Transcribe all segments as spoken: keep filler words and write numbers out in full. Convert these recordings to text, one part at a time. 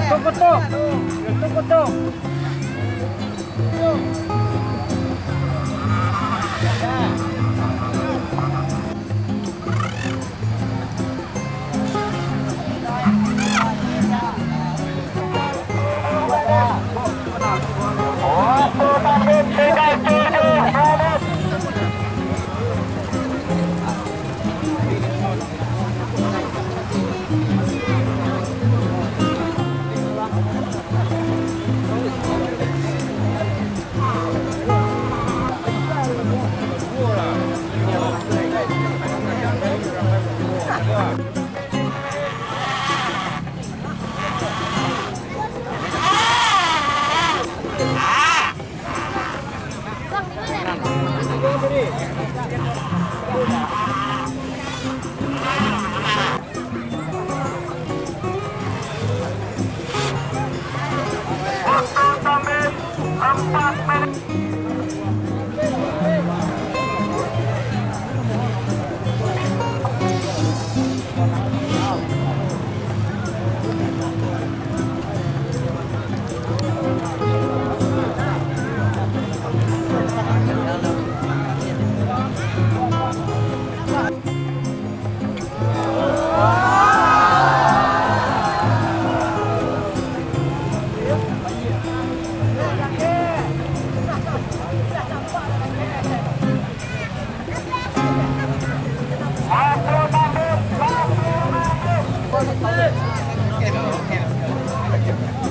Tok, tok. Tok, tok.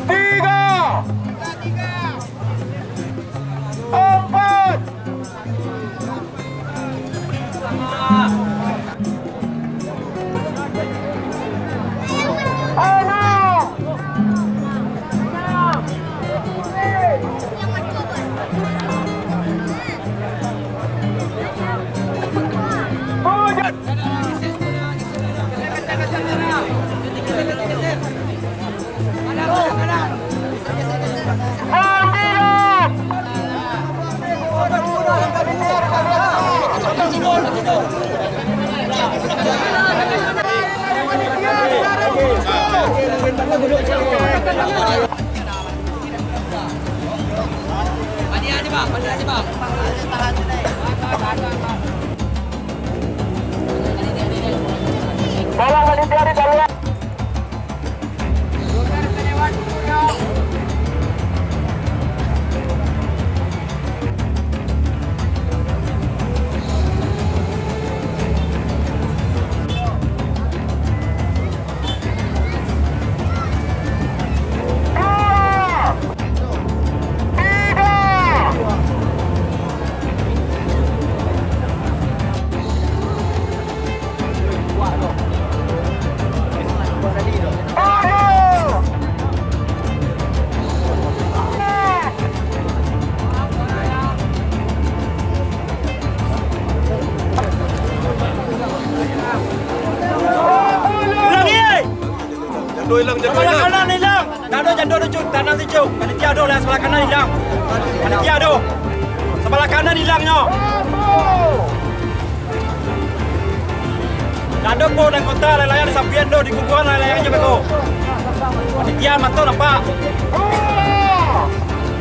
Tiga, empat, Ilang, ye! Jando ilang, jando ilang. Sabalah kanan ilang. Ndak ado jando tu, Cun. Tanang si Cun. Panitia ado lah, sabalah kanan ilang. Panitia ado. Sabalah kanan ilangnyo. Ndak ado ko nan kota layang-layang disampian do, di guguan layang-layang ajo beko. Panitia mato nampak.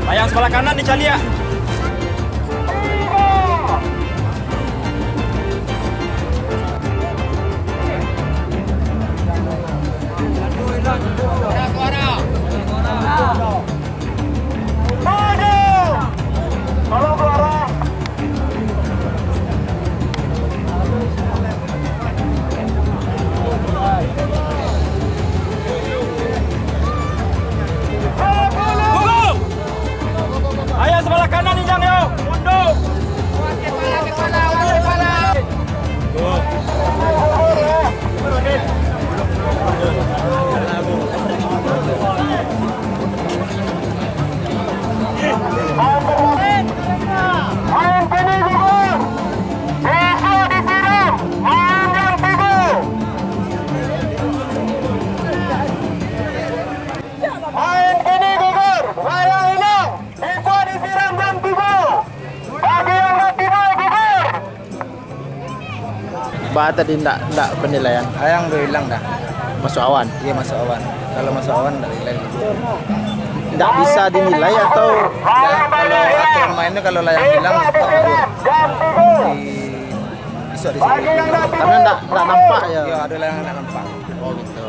Layang sabalah kanan dicaliak. Ayo, sabalah kanan ilang, yo. Mundur. Main kini gugur, bisuak disiram, main nan tigo. Main kini gugur, layang ilang, bisuak disiram nan tigo. Bagi nan nan tigo, gugur. Ba tadi ndak, ndak penilaian. Layang tu ilang dah. Masuk awan. Iya, masuk awan. Kalau masuk awan, ndak nilai. Ndak bisa dinilai atau? Ndak, kalau aturan main tu, kalau layang ilang, tak gugur. Di, bisa di sini. Karena ndak, ndak nampak ya. Iya, ada layang ndak nampak. Oh, gitu.